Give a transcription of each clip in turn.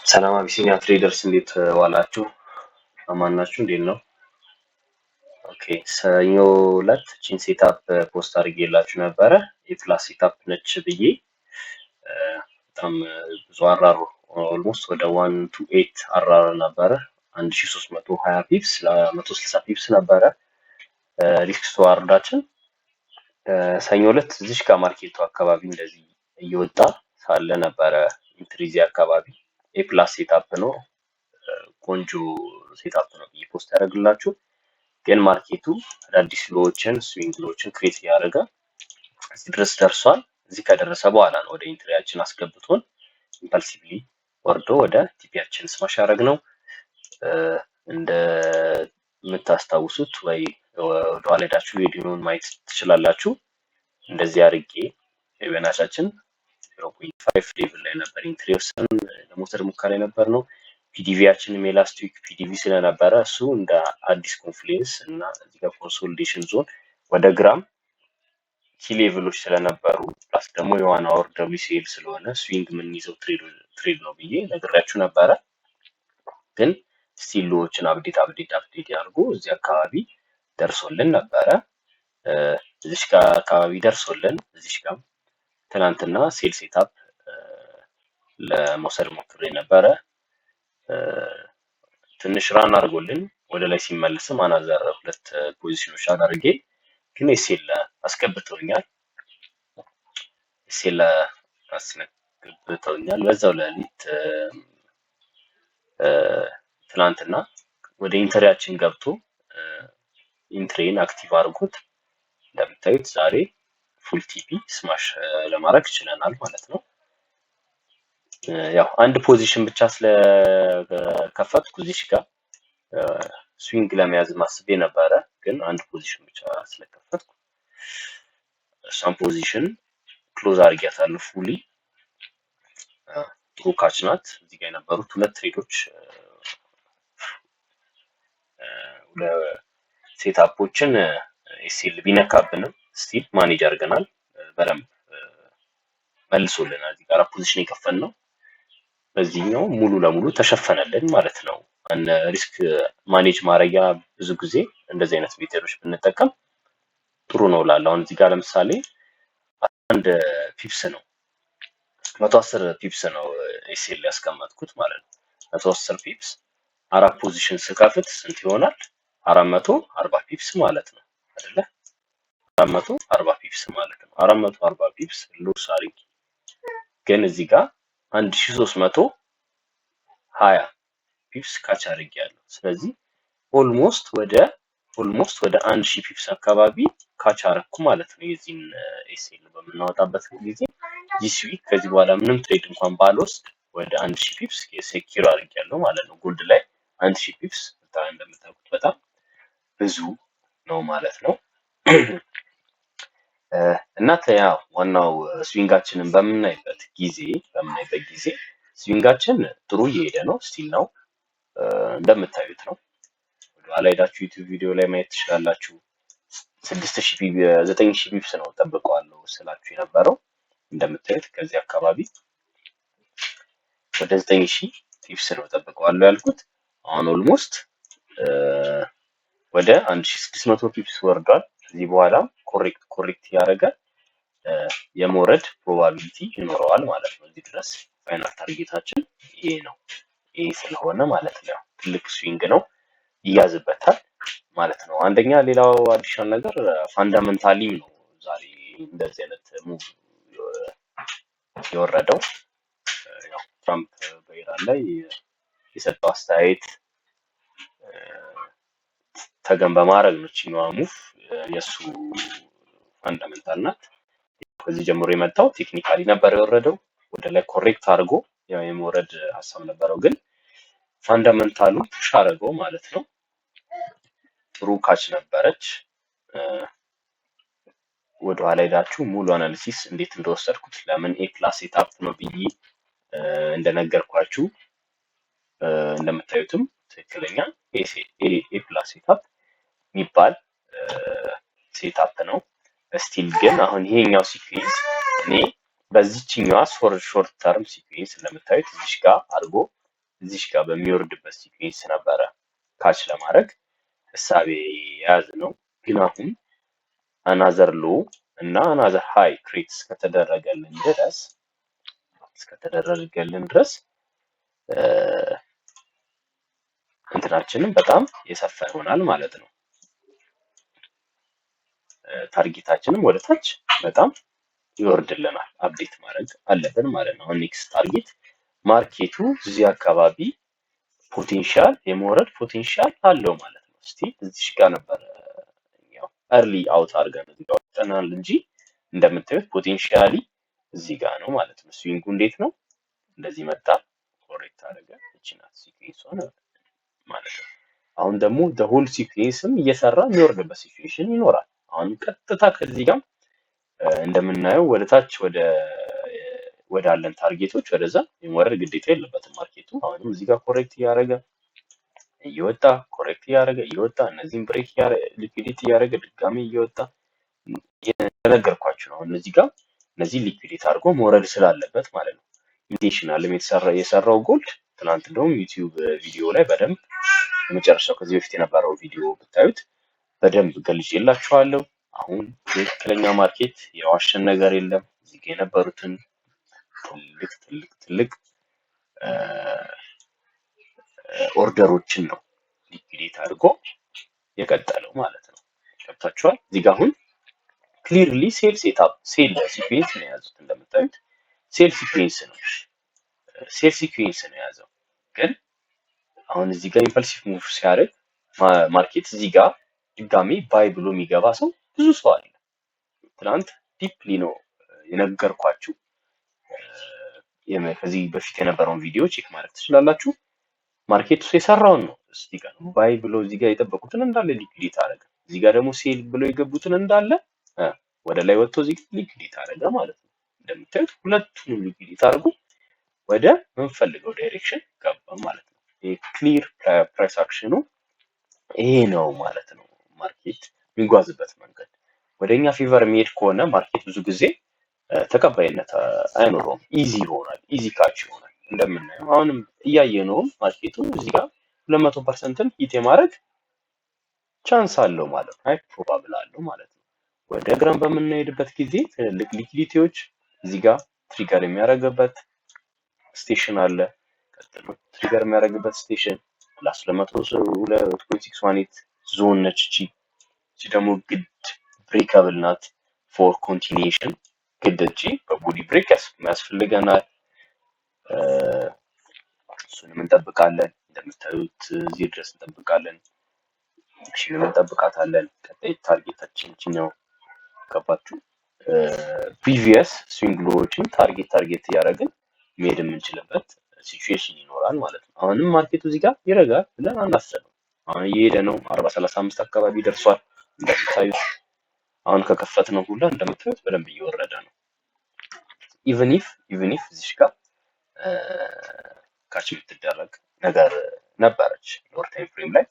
ሰላም አቢሲኒያ Traders፣ እንዴት ዋላችሁ? አማን ናችሁ? እንዴት ነው? Okay፣ ሰኞ ዕለት ቺን setup post አድርጌላችሁ ነበረ። A plus setup ነች ብዬ በጣም ብዙ RR፣ almost ወደ 1 to 8 RR ነበረ። 1320 pips ለ160 pips ነበረ risk to reward ኣችን። ሰኞ ዕለት እዚሽ ጋር market ኡ አካባቢ እንደዚህ እየወጣ ሳለ ነበረ entry። እዚህ አካባቢ A plus setup ነው፣ ቆንጆ setup ነው ብዬ post ያደረግላችሁ። ግን market ኡ አዳዲስ low ዎችን፣ swing low ዎችን create እያደረገ እዚህ ድረስ ደርሷል። እዚህ ከደረሰ በኋላ ነው ወደ entry ያችን አስገብቶን impulsively ወርዶ ወደ TP ያችን smash ያደረግነው። እንደምታስታውሱት ወይ ወደኋላ ሄዳችሁ ቪዲዮውን ማየት ትችላላችሁ። እንደዚህ አድርጌ Fibonacci ያችን 0.5 level ላይ ነበር entry ወሰን ለመውሰድ ሙከራ የነበር ነው። PDV ያችንም የ last week PDV ስለነበረ እሱ እንደ አዲስ confluence እና እዚህ ጋር consolidation ዞን ወደ ግራም key level ኦች ስለነበሩ፣ plus ደግሞ የ 1 hour WCL ስለሆነ swing የምንይዘው trade ነው ብዬ ነግሬያችሁ ነበረ። ግን still low ዎችን update update update ያድርጉ እዚህ አካባቢ ደርሶልን ነበረ። እዚሽ ጋር አካባቢ ደርሶልን እዚሽ ጋር ትናንትና sell setup ለመውሰድ ሞክሬ ነበረ። ትንሽ run አድርጎልን ወደ ላይ ሲመለስም another ሁለት position ኖች አድርጌ ግን SL አስገብተውኛል። SL አስገብተውኛል። በዛው ሌሊት ትናንትና ወደ entry ያችን ገብቶ entry ን active አድርጎት እንደምታዩት ዛሬ full TP smash ለማድረግ ችለናል ማለት ነው። ያው አንድ position ብቻ ስለከፈትኩ እዚሽ ጋር swing ለመያዝ ማስቤ ነበረ፣ ግን አንድ position ብቻ ስለከፈትኩ እሷን position close አድርጊያታለሁ fully። ጥሩ catch ናት። እዚህ ጋር የነበሩት ሁለት trade ኦች፣ setup ኦችን SL ቢነካብንም still manage አድርገናል። በደንብ መልሶልናል። እዚህ ጋር position የከፈትነው በዚህኛው ሙሉ ለሙሉ ተሸፈነልን ማለት ነው። Risk manage ማድረጊያ ብዙ ጊዜ እንደዚህ አይነት method ኦች ብንጠቀም ጥሩ ነው እላለሁ። አሁን እዚህ ጋር ለምሳሌ 1 pips ነው፣ 110 pips ነው SL ያስቀመጥኩት ማለት ነው። 110 pips አራት position ስከፍት ስንት ይሆናል? 440 pips ማለት ነው አይደለ? 440 pips ማለት ነው። 440 pips loss አድርጌ ግን እዚህ ጋር 1320 pips catch አድርጌያለሁ። ስለዚህ almost ወደ 1000 pips አካባቢ catch አረኩ ማለት ነው። የዚህን SL በምናወጣበት ጊዜ this week ከዚህ በኋላ ምንም trade እንኳን ባልወስድ ወደ 1000 pips secure አድርጌያለሁ ማለት ነው። Gold ላይ 1000 pips እንደምታውቁት በጣም ብዙ ነው ማለት ነው። እና ያው ዋናው swing ኣችንን በምናይበት ጊዜ swing ኣችን ጥሩ እየሄደ ነው፣ still ነው እንደምታዩት ነው። ወደኋላ ሄዳችሁ YouTube ቪዲዮ ላይ ማየት ትችላላችሁ። 6000፣ 9000 pips ነው ጠብቀዋለሁ ስላችሁ የነበረው። እንደምታዩት ከዚህ አካባቢ ወደ 9000 pips ነው ጠብቀዋለሁ ያልኩት። አሁን almost ወደ 1600 pips ወርዷል። ከዚህ በኋላ correct correct እያደረገ የመውረድ probability ይኖረዋል ማለት ነው። እዚህ ድረስ final target ኣችን ይሄ ነው። ይሄ ስለሆነ ማለት ነው ትልቅ swing ነው፣ ይያዝበታል ማለት ነው። አንደኛ ሌላው additional ነገር fundamentally ም ነው ዛሬ እንደዚህ አይነት move የወረደው። ያው ትራምፕ በኢራን ላይ የሰጠው አስተያየት ተገን በማድረግ ነው። ይችኛዋ move የእሱ fundamental ናት። ከዚህ ጀምሮ የመጣው technically ነበር የወረደው። ወደ ላይ correct አድርጎ ያው የመውረድ ሀሳብ ነበረው፣ ግን fundamental ኡ push አደረገው ማለት ነው። ጥሩ catch ነበረች። ወደ ኋላ ሄዳችሁ ሙሉ analysis እንዴት እንደወሰድኩት፣ ለምን A plus setup ነው ብዬ እንደነገርኳችሁ፣ እንደምታዩትም ትክክለኛ A plus setup የሚባል setup ነው። Still ግን አሁን ይሄኛው sequence እኔ በዚችኛዋ short term sequence እንደምታዩት እዚሽ ጋር አድርጎ እዚሽ ጋር በሚወርድበት sequence ነበረ catch ለማድረግ እሳቤ የያዝ ነው። ግን አሁን another low እና another high create እስከተደረገልን ድረስ እንትናችንም በጣም የሰፋ ይሆናል ማለት ነው። Target ኣችንም ወደ ታች በጣም ይወርድልናል። Update ማድረግ አለብን ማለት ነው። አሁን next target market ኡ እዚህ አካባቢ potential የመውረድ potential አለው ማለት ነው። እስቲ እዚሽ ጋር ነበረ ያው early out አድርገን እዚህ ጋር ወጥተናል እንጂ እንደምታዩት potentially እዚህ ጋር ነው ማለት ነው። Swing ኡ እንዴት ነው? እንደዚህ መጣ፣ correct አደረገ። እቺ ናት sequence ኧ ማለት ነው። አሁን ደግሞ whole sequence ም እየሰራ የሚወርድበት situation ይኖራል። አሁን ቀጥታ ከዚህ ጋር እንደምናየው ወደ ታች ወደ አለን target ኦች ወደዛ የመውረድ ግዴታ የለበትም market ኡ። አሁንም እዚህ ጋር correct እያደረገ እየወጣ፣ correct እያደረገ እየወጣ፣ እነዚህም break liquidity እያደረገ ድጋሚ እየወጣ፣ የነገርኳችሁ ነው። አሁን እዚህ ጋር እነዚህ liquidate አድርጎ መውረድ ስላለበት ማለት ነው። Intentional ም የሰራው gold ትናንት እንደውም YouTube ቪዲዮ ላይ በደንብ የመጨረሻው ከዚህ በፊት የነበረው ቪዲዮ ብታዩት በደንብ ገልጬላችኋለሁ። አሁን ትክክለኛ market የዋሸን ነገር የለም። እዚህ ጋር የነበሩትን ትልቅ ትልቅ ትልቅ order ኦችን ነው liquidate አድርጎ የቀጠለው ማለት ነው። ገብታችኋል? እዚህ ጋር አሁን clearly sell setup፣ sell sequence ነው የያዙት። እንደምታዩት sell sequence ነው፣ sell sequence ነው የያዘው። ግን አሁን እዚህ ጋር impulsive move ሲያደርግ market እዚህ ጋር ድጋሚ buy ብሎ የሚገባ ሰው ብዙ ሰው አለ። ትናንት deeply ነው የነገርኳችሁ። ከዚህ በፊት የነበረውን ቪዲዮ check ማድረግ ትችላላችሁ። Market ውስጥ የሰራውን ነው። እዚህ ጋር buy ብሎ እዚህ ጋር የጠበቁትን እንዳለ liquidate አደረገ። እዚህ ጋር ደግሞ sell ብሎ የገቡትን እንዳለ ወደ ላይ ወጥቶ እዚህ ጋር liquidate አደረገ ማለት ነው። እንደምታዩት ሁለቱንም liquidate አድርጎ ወደ ምንፈልገው direction ገባ ማለት ነው። ይሄ clear price action ኑ ይሄ ነው ማለት ነው። Market የሚጓዝበት መንገድ ወደኛ favor የሚሄድ ከሆነ market ብዙ ጊዜ ተቀባይነት አይኖረውም። Easy ይሆናል፣ easy catch ይሆናል። እንደምናየው አሁንም እያየነውም market ኡ እዚህ ጋር 200% ን hit የማድረግ chance አለው ማለት ነው። High probable አለው ማለት ነው። ወደ ግራም በምንሄድበት ጊዜ ትልልቅ liquidity ዎች እዚህ ጋር trigger የሚያደርግበት station አለ። ቀጥሎ trigger የሚያደርግበት station plus 202.618 ዞን ነች እቺ። እቺ ደግሞ ግድ breakable ናት for continuation፣ ግድ እቺ በ body break ያስፈልገናል። እሱንም እንጠብቃለን። እንደምታዩት እዚህ ድረስ እንጠብቃለን። እሺንም እንጠብቃታለን። ቀጣይ target ኣችን እቺኛው ገባችሁ። Previous swing low ዎችን target እያደረግን መሄድ የምንችልበት situation ይኖራል ማለት ነው። አሁንም market ኡ እዚህ ጋር ይረጋል ብለን አናስብም። አሁን እየሄደ ነው። 40.35 አካባቢ ደርሷል። እንደምታዩት አሁን ከከፈት ነው ሁላ እንደምታዩት በደንብ እየወረደ ነው። Even if እዚሽ ጋር catch የምትደረግ ነገር ነበረች፣ lower time frame ላይ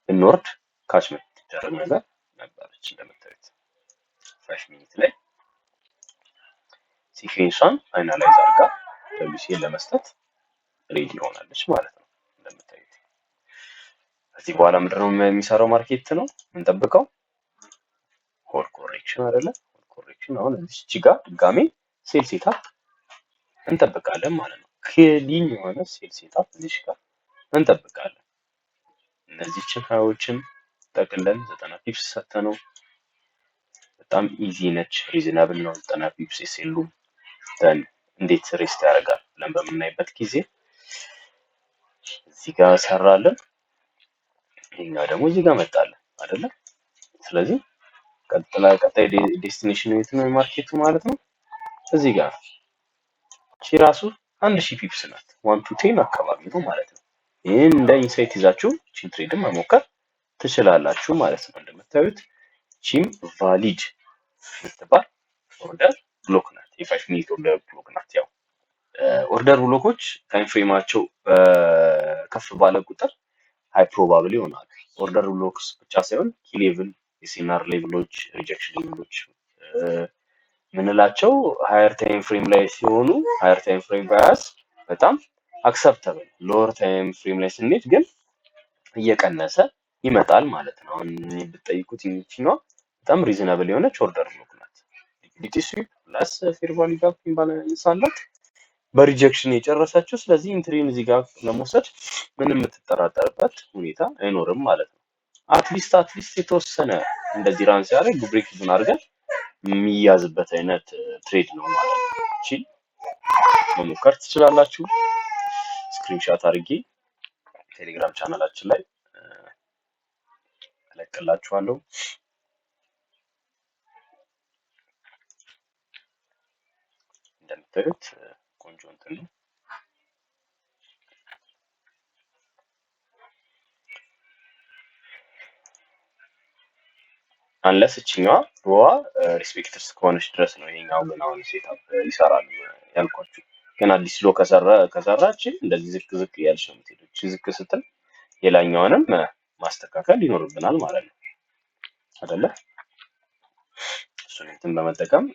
ብንወርድ catch የምትደረግ ነገር ነበረች። እንደምታዩት 5 minute ላይ sequence ኧን finalize አድርጋ WCL ለመስጠት ready ሆናለች ማለት ነው። እንደምታዩት ከዚህ በኋላ ምንድነው የሚሰራው market ነው የምንጠብቀው? Whole correction አይደለ? Whole correction አሁን እዚች ጋር ድጋሜ sell setup እንጠብቃለን ማለት ነው። Clean የሆነ sell setup እዚች ጋር እንጠብቃለን። እነዚህችን high ኦችን ጠቅለን 90 pips ሰተነው በጣም easy ነች፣ reasonable ነው። 90 pips SL ኡ then እንዴት rest ያደርጋል ብለን በምናይበት ጊዜ እዚህ ጋር ሰራለን፣ ይሄኛው ደግሞ እዚህ ጋር መጣለን አይደለ? ስለዚህ ቀጣይ destination የት ነው market ኡ ማለት ነው? እዚህ ጋር እቺ ራሱ 1000 pips ናት። 1 to 10 አካባቢ ነው ማለት ነው። ይህን እንደ insight ይዛችሁ እቺን trade ን መሞከር ትችላላችሁ ማለት ነው። እንደምታዩት ቺም valid የምትባል order block ናት። የ 5 minute order block ናት። ያው order block ኦች time frame ኣቸው ከፍ ባለ ቁጥር high probable ይሆናሉ። Order blocks ብቻ ሳይሆን key level፣ SNR level ኦች፣ rejection level ኦች ምንላቸው higher time frame ላይ ሲሆኑ higher time frame bias በጣም Acceptable። Lower time frame ላይ ስንሄድ ግን እየቀነሰ ይመጣል ማለት ነው። አሁን ብትጠይቁት ይችኛዋ በጣም reasonable የሆነች order block ናት። Liquidity sweep plus fair value gap imbalance አላት። በ rejection የጨረሰችው። ስለዚህ entry ን እዚህ ጋር ለመውሰድ ምንም የምትጠራጠርበት ሁኔታ አይኖርም ማለት ነው። At least የተወሰነ እንደዚህ run ሲያደርግ break even አድርገን የሚያዝበት አይነት trade ነው ማለት ነው። እቺ መሞከር ትችላላችሁ። Screenshot አድርጌ ቴሌግራም ቻናላችን ላይ እለቅላችኋለሁ። እንደምታዩት ቆንጆ እንትን ነው። Unless እችኛዋ low ዋ respected እስከሆነች ድረስ ነው። ይሄኛው ግን አሁን setup ይሰራል ያልኳችሁ። ግን አዲስ low ከሰራች እንደዚህ ዝቅ ዝቅ እያለች ነው የምትሄደው። እቺ ዝቅ ስትል ሌላኛዋንም ማስተካከል ይኖርብናል ማለት ነው አይደለ? እሱን እንትን በመጠቀም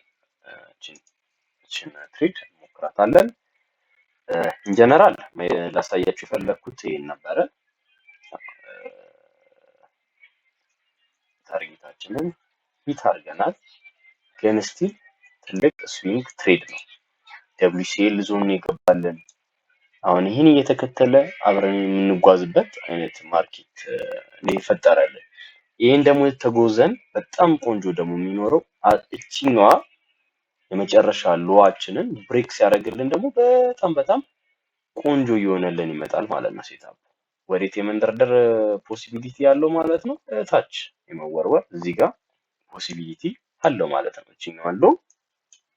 እቺን trade እንሞክራታለን። In general ላሳያችሁ የፈለግኩት ይሄን ነበረ። Target ኣችንን hit አድርገናል። ግን still ትልቅ swing trade ነው። WCL zone የገባልን አሁን ይህን እየተከተለ አብረን የምንጓዝበት አይነት market ነው የፈጠረልን። ይህን ደግሞ ተጎዘን በጣም ቆንጆ ደግሞ የሚኖረው እቺኛዋ የመጨረሻ low ኣችንን break ሲያደርግልን ደግሞ በጣም በጣም ቆንጆ እየሆነልን ይመጣል ማለት ነው። Setup ወዴት የመንደርደር possibility ያለው ማለት ነው። ታች የመወርወር እዚህ ጋር possibility አለው ማለት ነው። እቺኛዋን low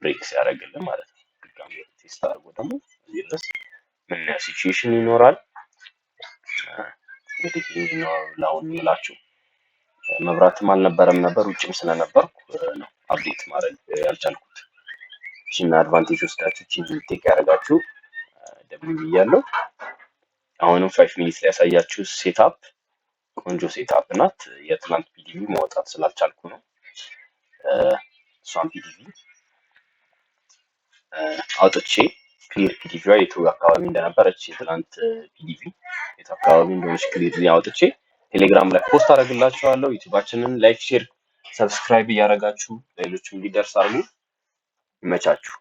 break ሲያደርግልን ማለት ነው። ድጋሚ test አድርጎ ደግሞ እዚህ ድረስ ምናየው situation ይኖራል። እንግዲህ ይህ ነው ለአሁን የምላችሁ። መብራትም አልነበረም ነበር፣ ውጭም ስለነበርኩ ነው update ማድረግ ያልቻልኩት። እቺን advantage ወስዳችሁ እቺን take ያደረጋችሁ W ብያለሁ። አሁንም 5 minute ላይ ያሳያችሁ setup ቆንጆ setup ናት። የትናንት PDV ማውጣት ስላልቻልኩ ነው። እሷን PDV አውጥቼ clear PDV ዋ የቱ አካባቢ እንደነበረች፣ የትናንት PDV የቱ አካባቢ እንደሆነች clear አውጥቼ ቴሌግራም ላይ post አደርግላችኋለሁ። ዩቲዩባችንን like፣ share፣ subscribe እያደረጋችሁ ሌሎችም እንዲደርስ አድርጉ። ይመቻችሁ።